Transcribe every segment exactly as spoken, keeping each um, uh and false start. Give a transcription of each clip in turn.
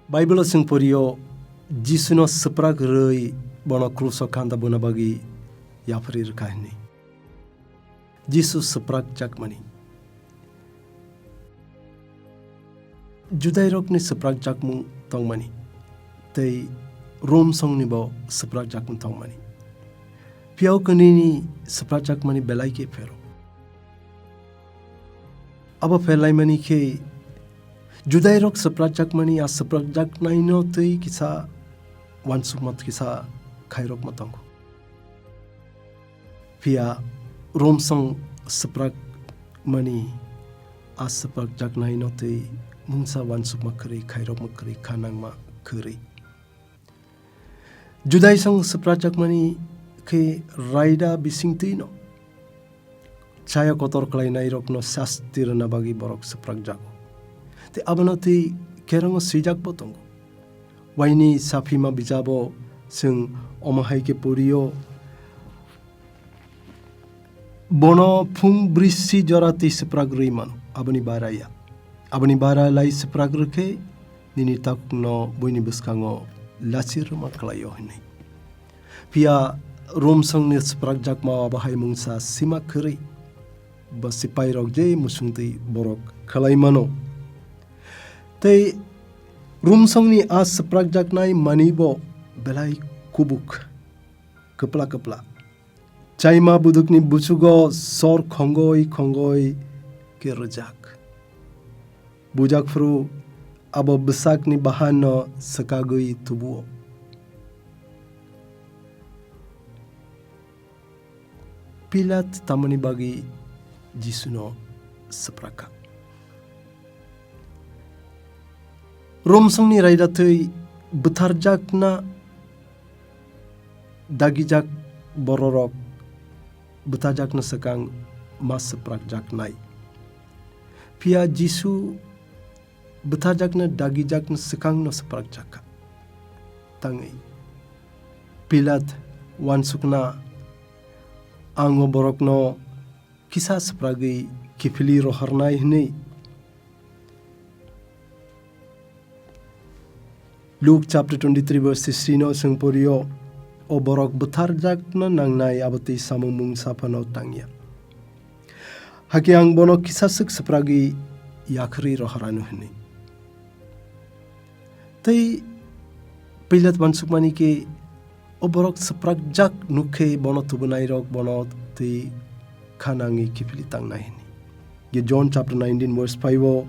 Bible-o chwng porio, Jisuno swprak rwi bono kruso khanda buna bagwi yapharwi rwkha hwnwi. Jisu swprak jakmani. Judairokni swprak jakmung tongmani, tei Rom songnibo swprak jakmung tongmani. Phiya o kwnwini swprak jakmani belai khe phero. Abo pherlaimani khe Judairok swprak jakmani a swprak jaknaino twi kisa uansukma kisa khairokma tongo. Phiya Rom song swprak mani a swprak jaknaino twi mungsa uansukma kwrwi khairokma kwrwi kha nangma kwrwi. Judai song swprak jakmani khe raida bising twino chaya kotor khlainairokno sasti rwna bagwi borok swprak jago. Tei abono twi kerongo swijak bo tongo. Waini saphima bijabo chwng omo hai khe porio, "Bono phung brissi jora twi swprak rwi mano, aboni bara ya. Aboni bara lai swprak rwkhe nini takhukno buini bwskango lachir rwma khlaio," hwnwi. Phiya Rom songni swprak jakmao abo hai mungsa sima kwrwi, bo sipairok je musungtwi borok khlai mano. Tei Rom songni a swprak jaknai mani bo belai kubuk, kwpla kwpla. Chaima budukni buchugo sor khongoi khongoi khe rwjak. Bujak phuru abo bwsakni bahanno swkagwi tubuo. Pilat tamoni bagwi Jisuno swprakha? Rom songni raida twi bwtharjakna dagijak bororok bwtharjakna swkang ma swprakjaknai. Phiya Jisu bwtharjakna dagijakna swkangno swprakjakha. Tangwi Pilat uansukna, "Ang o borokno kisa swpragwi kiphilwi rohornai," hwnwi. Luke chapter twenty-three verse sixteen no chwng porio, "O borok bwtharjakna nangnai, abo twi samung mungsa phano tangya. Hakhe ang bono kisa swk swpragwi yakhwrwi rohorano," hwnwi. Tei Pilat uansukmani khe, o borok swprakjak nuk khe bono tubunairok bono twi kha nangwi kiphilwi tangnai hwnwi. Ye John chapter nineteen verse five o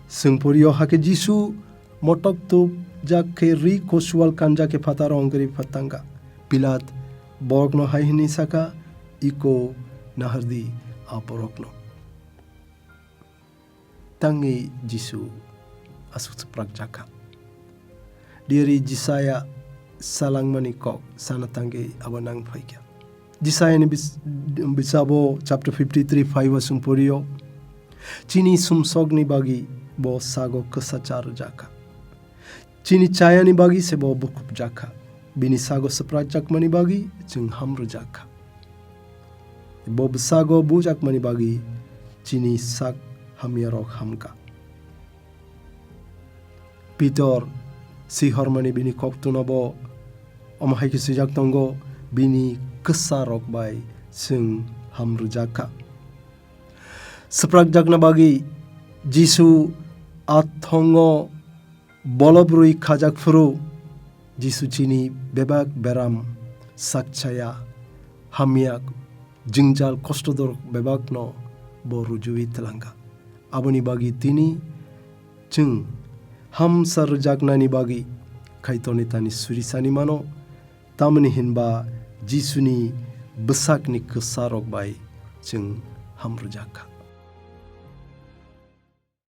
chwng porio, hakhe Jisu motok tubjak khe ri kosual kanjak khe phataro ongkri phatangkha. Pilat borokno hai hwnwi sakha, "Iko nahardi a borokno." Tangwi Jisu aswk swprakjakha. Diyari Jisaya salangmani kok sana tangwi abo nang phaikha. Jisayani bis-, bisabo chapter fifty-three five o chwng porio, "Chini sumsokni bagwi bo sago kwsa cha rwjakha. Chini chayani bagwi se bo bukhupjakha. Bini sago swprakjakmani bagwi chwng ham rwjakha. Bo bwsago bujakmani bagwi chini sak hamyarok hamkha." Pitor sihormani bini koktwno bo omo hai khe swijak tongo, "Bini kwsarok bai chwng ham rwjakha." Swprakjakna bagwi Jisu a thongo bolop rwi khajak phuru, Jisu chini bebak beram, sakchaya, hamya, jwngjal, kostodorok bebakno bo rujuwi twlangkha. Aboni bagwi tini chwng hamsa rwjaknani bagwi Kaitorni thani suri sani mano, tamoni hinba Jisuni bwsakni kwsarok bai chwng ham rwjak kha.